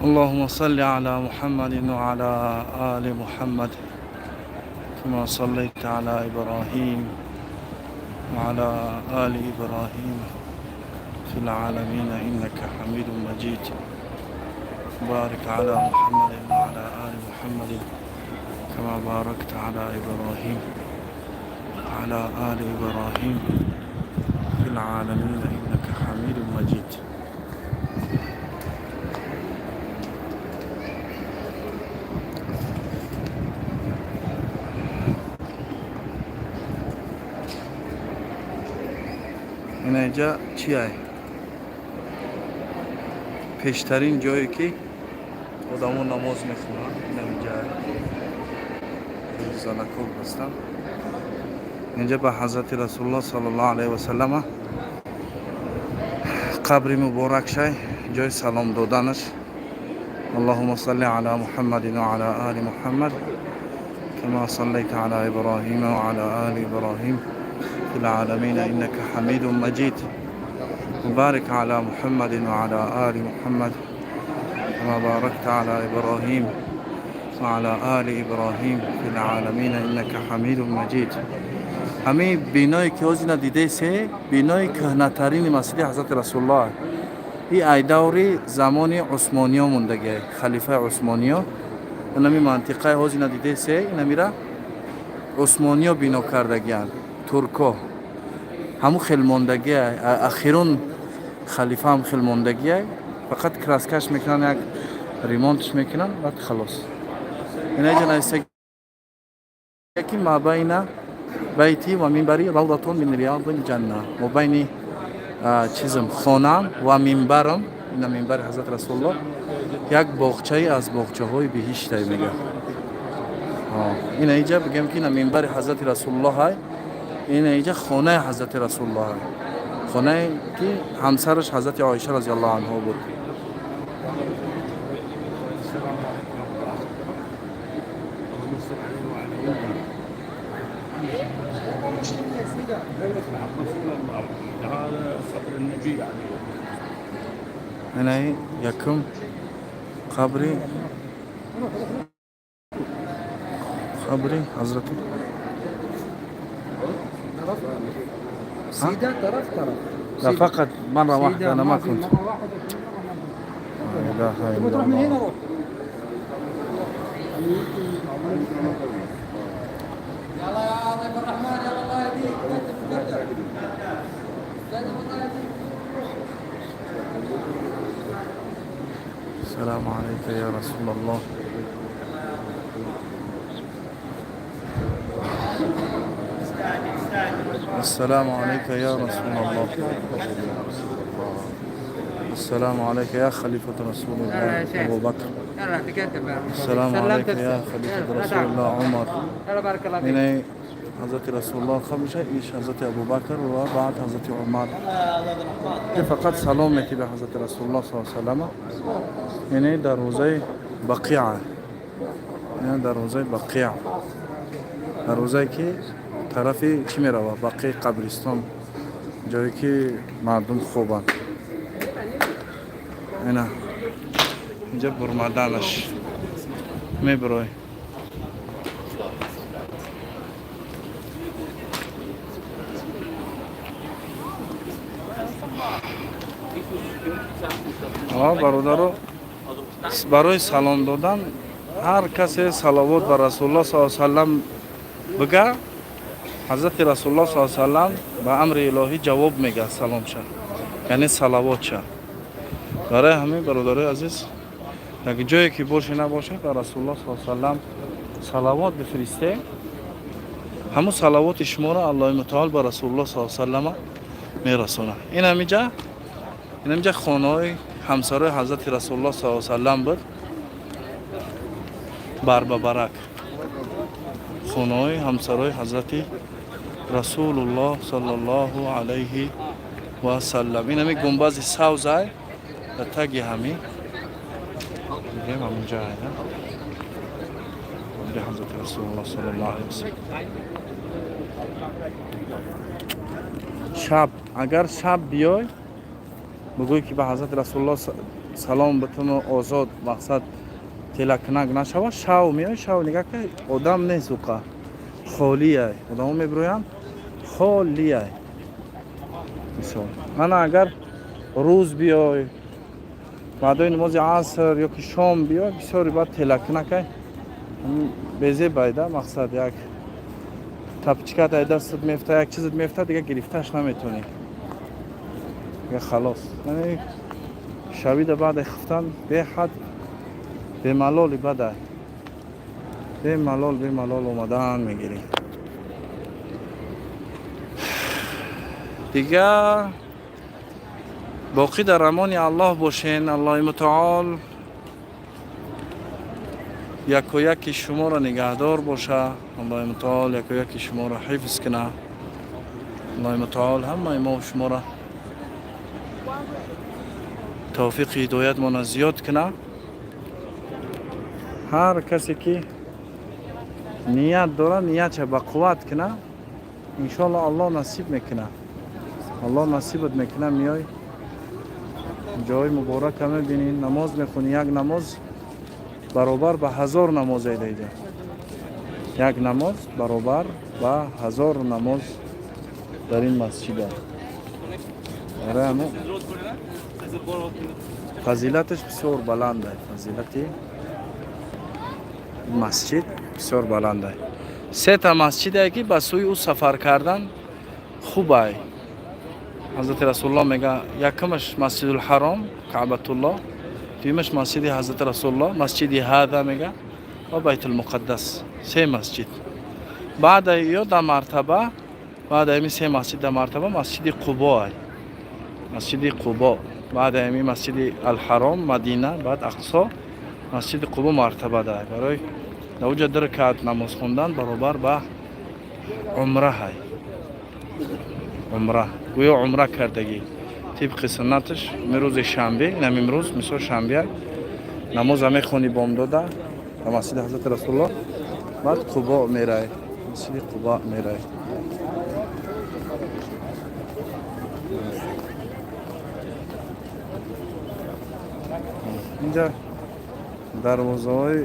اللهم صل على محمد وعلى آل محمد كما صليت على إبراهيم وعلى آل إبراهيم في العالمين إنك حميد مجيد. بارك على محمد وعلى آل محمد كما باركت على إبراهيم وعلى آل إبراهيم في العالمين إنك حميد مجيد. Инаинҷа чи ай? Пештарин ҷое, ки одамо намоз мехонанд, инаминҷа занакоб ҳастанд. Инҷа ба ҳазрати Расулуллоҳ саллаллоҳу алайҳи васаллама қабри муборакшай, ҷои салом доданаш. اللهم صل على محمد وعلى آل محمد كما صليت على إبراهيم وعلى آل إبراهيم في العالمين إنك حميد مجيد. وبارك على محمد وعلى آل محمد كما باركت على إبراهيم وعلى آل إبراهيم في العالمين إنك حميد مجيد. Ҳамин биное, ки ҳозир надидесе, бинои кӯҳнатарини масҷиди ҳазрати Расулуллоҳ. И ай даври замони Усмониё мондагиай, халифаи Усмониё. Инами мантиқаи ҳозир надидесе, инамира Усмониё бино кардагианд, турко. Ҳамун хел мондагиай, ахирун халифаам хел мондагиай. Фақат краскаш мекунанд, як ремонтш мекунанд, баъд халос. Инаҷа нависта, ки ما بين بيتي ومنبري روضة من رياض الجنة. Мобайни чизм, хонаам ва минбарам, ина минбари ҳазрати Расулуллоҳ, як боғчае аз боғчаҳои биҳиштай, мега. Ина иҷа бигем, ки ина минбари ҳазрати Расулуллоҳ ай, ина иҷа хонаи ҳазрати Расулуллоҳ ай, хонае, ки ҳамсараш ҳазрати Оиша разиаллоҳу анҳо буд. السلام عليكم. اللهم صل عليه وعلى آله. رسول الله، هذا صدر النبي عليه. Инаи якум қабри ҳазрати سيدة طرف طرف. لا، فقط مرة واحدة. سيدة أنا ما في كنت مرة واحدة. لا إله تبغى إلا تروح من هنا؟ الله. روح. يلا يا ضيف الرحمن، يلا، الله يهديك، قدم قدم قدم، الله يهديك. السلام عليك يا رسول الله. السلام عليك يا رسول الله. السلام عليك يا خليفة رسول الله أبو بكر. يلا تقدم. السلام عليك يا خليفة رسول الله عمر. يلا، بارك الله فيك. اینه حضرت رسول الله خب ایش حضرت ابوبکر و بعد حضرت عمر که فقط سلام میتی به حضرت رسول الله صلی الله علیه وسلم. اینه دروازه بقیع، اینه دروازه بقیع، دروازه که طرفی چی میروه؟ بقیع، قبرستان، جایی که مردم خوبن. اینه اینجا برمدنش میبروی. Бародаро, барои салом додан ҳар касе салавот ба Расулуллоҳ с салам бига, ҳазрати Расулуллоҳ с салам ба амри илоҳӣ ҷавоб мега саломша, яъне салавотша. Барои ҳамин, бародарои азиз, як ҷое ки боше набоше, ба Расулуллоҳ с салам салавот бифиристе, ҳамун салавоти шуморо Аллоҳи мутаол ба Расулуллоҳ с салама мерасонад. Ин ҳамиҷа, ин ҳамиҷа хонаҳои ҳамсарои ҳазрати Расулуллоҳ с салам буд, барбабарак, хонаҳои ҳамсарои ҳазрати Расулуллоҳ саллаллоҳу алайҳи васаллам. Ин ҳами гумбази савзай дар таги ҳами бигем, ҳамунҷа ай ҳазрати Расулуллоҳ саллаллоҳу алайҳи васаллам. Шаб, агар шаб биёй, бигӯй, ки ба ҳазрати Расулуллоҳ. Салом битуму озод, мақсад, телакунак нашава. Шав меои, шав нигаҳ ки одам нест, уқа холиай, одамо мебироянд, холиай. Мисол, мана агар рӯз биёй, баъдои намози аср ё ки шом биёй, бисёри баъд телакунакай, безебайда. Мақсад, як тапочка т ай дастат мефта, як чизат мефта, дига гирифташ наметонӣ, дига халос. Шавида баъде хуфтан беҳад бемалоли бадай, бемалол, бемалол омадан мегирӣ. Дига боқӣ дар амони Аллоҳ бошен. Аллоҳи мутаол яко яки шуморо нигаҳдор боша. Аллоҳи мутаол яко яки шуморо ҳифз куна. Аллоҳи мутаол ҳамаи мо шуморо тавфиқи ҳидоятмона зиёд куна. Ҳар касе ки ният дорад, ниятша ба қувват куна, иншоалло, Аллоҳ насиб мекуна. Аллоҳ насибат мекуна, меёй, ҷои муборака мебинӣ, намоз мехонӣ. Як намоз баробар ба 1000 намоз айдаида, як намоз баробар ба 1000 намоз дар ин масҷида. Барои ҳамин фазилаташ бисёр баланда, фазилати масҷид бисёр баланда. Сета масҷиде ки ба сӯи ӯ сафар кардан хубай, Ҳазрати Расулулло мега: якумаш Масҷидулҳаром, Каъбатулло, дуюмаш масҷиди Ҳазрати Расулулло, масҷиди ҳада мега, ва Байтулмуқаддас. Се масҷид. Баъда ё да мартаба, баъда ами се масҷид да мартаба масҷиди Қубо ай, масҷиди Қубо. Баъда ами масҷиди Алҳаром, Мадина, баъд Ақсо, масҷиди Қубо мартаба дай. Барои дар уҷа ду ракаат намоз хондан баробар ба умра ҳай, умра, гӯё умра кардагӣ. Тибқи суннаташ, рӯзи шанбе, инам имрӯз мисол шанбеа, намоза мехонӣ бомдода ба масҷиди Ҳазрати Расулулло, баъд Қубо мерай, масҷиди Қубо мерай. Инҷа дарвозаҳои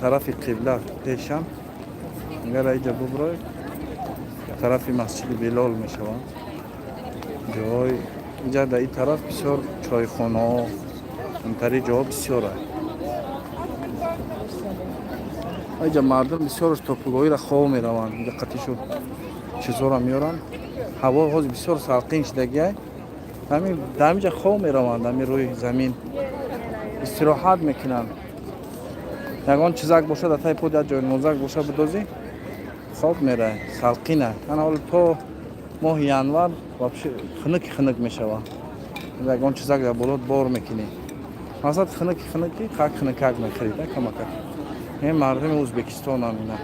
тарафи қибла пешам. Агар иҷа буброй, тарафи масҷиди Билол мешаванд ҷоҳои. Инҷа дар ин тараф бисёр чойхонаҳо, интари ҷоҳо бисёр. Инҷа мардум бисёрш то пагоҳира хоб мераванд. Инҷа қатишу чизҳоро меёранд. Ҳаво ҳозир бисёр салқин шудагиай, ҳамин дар ҳаминҷа хоб мераванд, ҳамин рӯи замин истироҳат мекунанд. Ягон чизак бошад, дар таи под як ҷойнамозак боша, бидозӣ, хоб мерай, салқина. Ана ҳоло то моҳи январ вообще хунуки хунук мешавад. Ягон чизак дар болот бор мекунӣ, масалан, хунуки хунуки, хак хунукак мехӯрид камакак. Ин мардуми Ӯзбекистонам, ина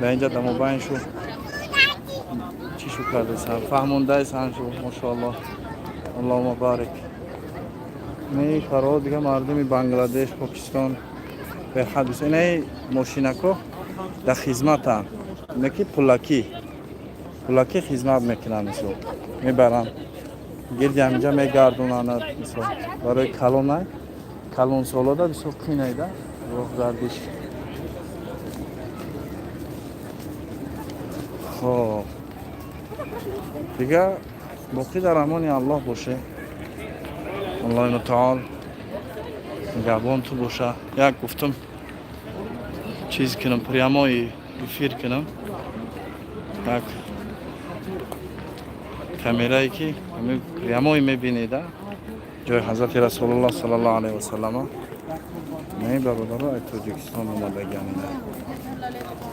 дар инҷа дамобайншу чӣ шу кардасан, фаҳмондаисан шу. Мошоалло, Аллоҳума барик. Не фаро, дига мардуми Бангладеш, Покистон беҳад. Инаи мошинако дар хизматанд, неки пулакӣ, пулакӣ хизмат мекунанд. Мисол, мебаранд, гирди ҳаминҷа мегардонанд. Мисол, барои калонай, калонсолода бисёр қинайда роҳгардиш. Хоб, дига боқӣ дар амони Аллоҳ боше. Аллоҳи мутаол нигаҳбон ту боша. Як гуфтум, чиз кунам, прямой эфир кунам, як камерае ки прямой мебинеда ҷои Ҳазрати Расулуллоҳ саллаллоҳу алайҳи васаллама. Не, бародаро, ай Тоҷикистон омадагиам, ина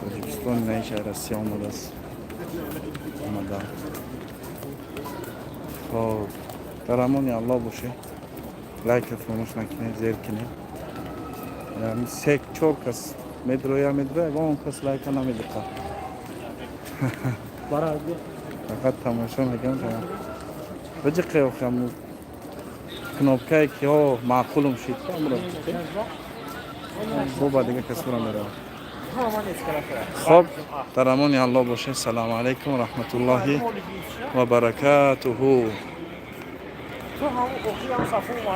Тоҷикистон, наиша Россия омадааст, омада. Хоб, дар амони Аллоҳ боше. Лайка фаромӯш накунед, зер кунед. Се чор кас медроя, медроя, ягон кас лайка намедиқа, фақат тамошо мекунам. Биҷиқе, охам кнопка е ки ҳо маъқулум шид, амро боба дига касура меравад. Хоб, дар амони Аллоҳ боше. Салому алайкум раҳматуллоҳи ва баракатуҳу.